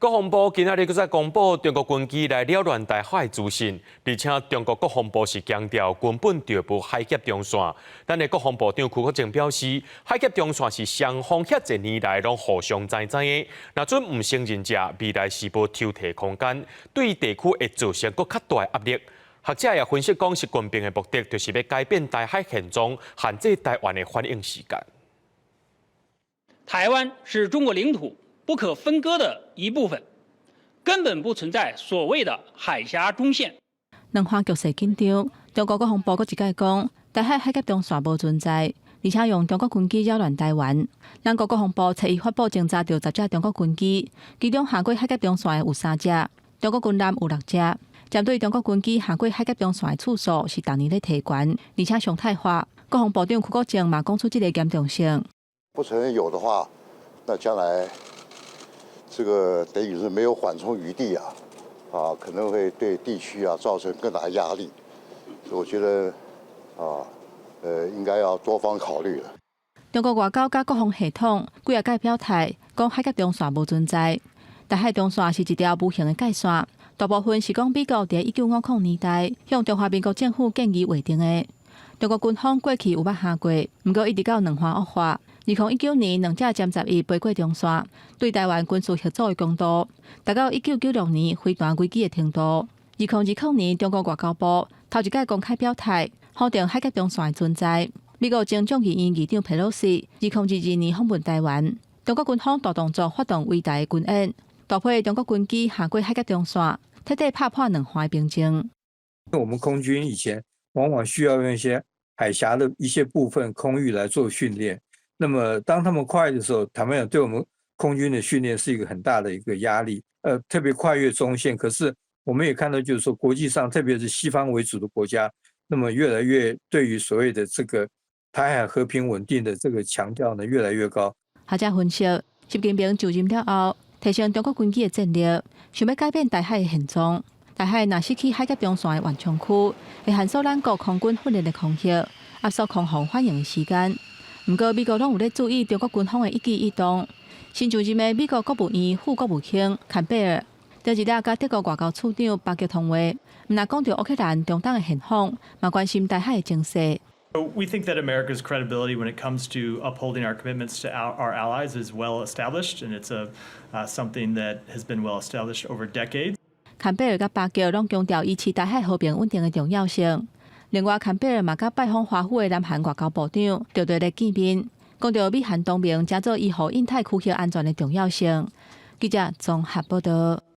國防部今仔日閣再公布中國軍機來擾亂台海資訊，而且中國國防部是強調根本就無海峽中線。咱的國防部長邱國正表示，海峽中線是雙方遐濟年來攏互相知知的，若準毋承認者，未來是無抽提空間，對地區會造成閣較大的壓力。學者也分析講，習近平的目的就是欲改變台海現狀，限制台灣的反應時間。台灣是中國領土不可分割的一部分，根本不存在所謂的海峽中線。兩岸局勢緊張，中國國防部閣一擺講，台海海峽中線無存在，而且用中國軍機擾亂台灣。咱國國防部初一發布偵查著10架中國軍機，其中行過海峽中線的有三隻，中國軍艦有六隻。針對中國軍機行過海峽中線的次數是逐年咧提懸，而且常態化。國防部長邱國正嘛講出這个嚴重性。不承認有的話，那將來這個等於是沒有緩衝餘地啊，啊，可能會對地區啊造成更大壓力。所以我覺得啊，應該要多方考慮了。中國外交佮國防系統幾仔擺表態，講海峽中線無存在。台海中線是一條無形的界線，大部分是講美國佇1950年代向中華民國政府建議劃定的。中國軍方過去有捌行過，毋過一直到兩岸惡化。2019年，兩架殲十一飛過中線，對台灣軍事嚇阻的強度達到1996年飛彈危機的程度。2020年，中國外交部頭一擺公開表態，否定海峽中線的存在。美國前眾議院議長佩洛西2022年訪問台灣，中國軍方大動作發動圍台軍演，大批中國軍機行過海峽中線，徹底拍破兩岸平靜。我們空軍以前往往需要用一些海峽的一些部分空域來做訓練。那麼當他們快的時候，坦白講，對我們空軍的訓練是一個很大的一個壓力。特別跨越中線，可是我們也看到，就是說國際上，特別是西方為主的國家，那麼越來越對於所謂的這個台海和平穩定的這個強調呢，越來越高。學者分析，習近平就任了後，提升中國軍機的戰力，想欲改變台海的現狀。台海若失去海峽中線的緩衝區，會限縮咱國空軍訓練的空域，壓縮空防反應的時間。毋過美國攏有咧注意中國軍方的一舉一動。新就任的美國國務院副國務卿坎貝爾，頂一日佮德國外交次長巴克通話，毋但講著烏克蘭中東的現況，嘛關心台海的情勢。 We think that America's credibility when it comes to upholding our commitments to our allies is well established, and it's something that has been well established over decades. 坎貝爾佮巴克攏強調維持台海和平穩定的重要性。另外，坎貝爾嘛佮拜訪華府的南韓外交部長著著咧見面，講著美韓同盟誠做維護印太區域安全的重要性。記者綜合報道。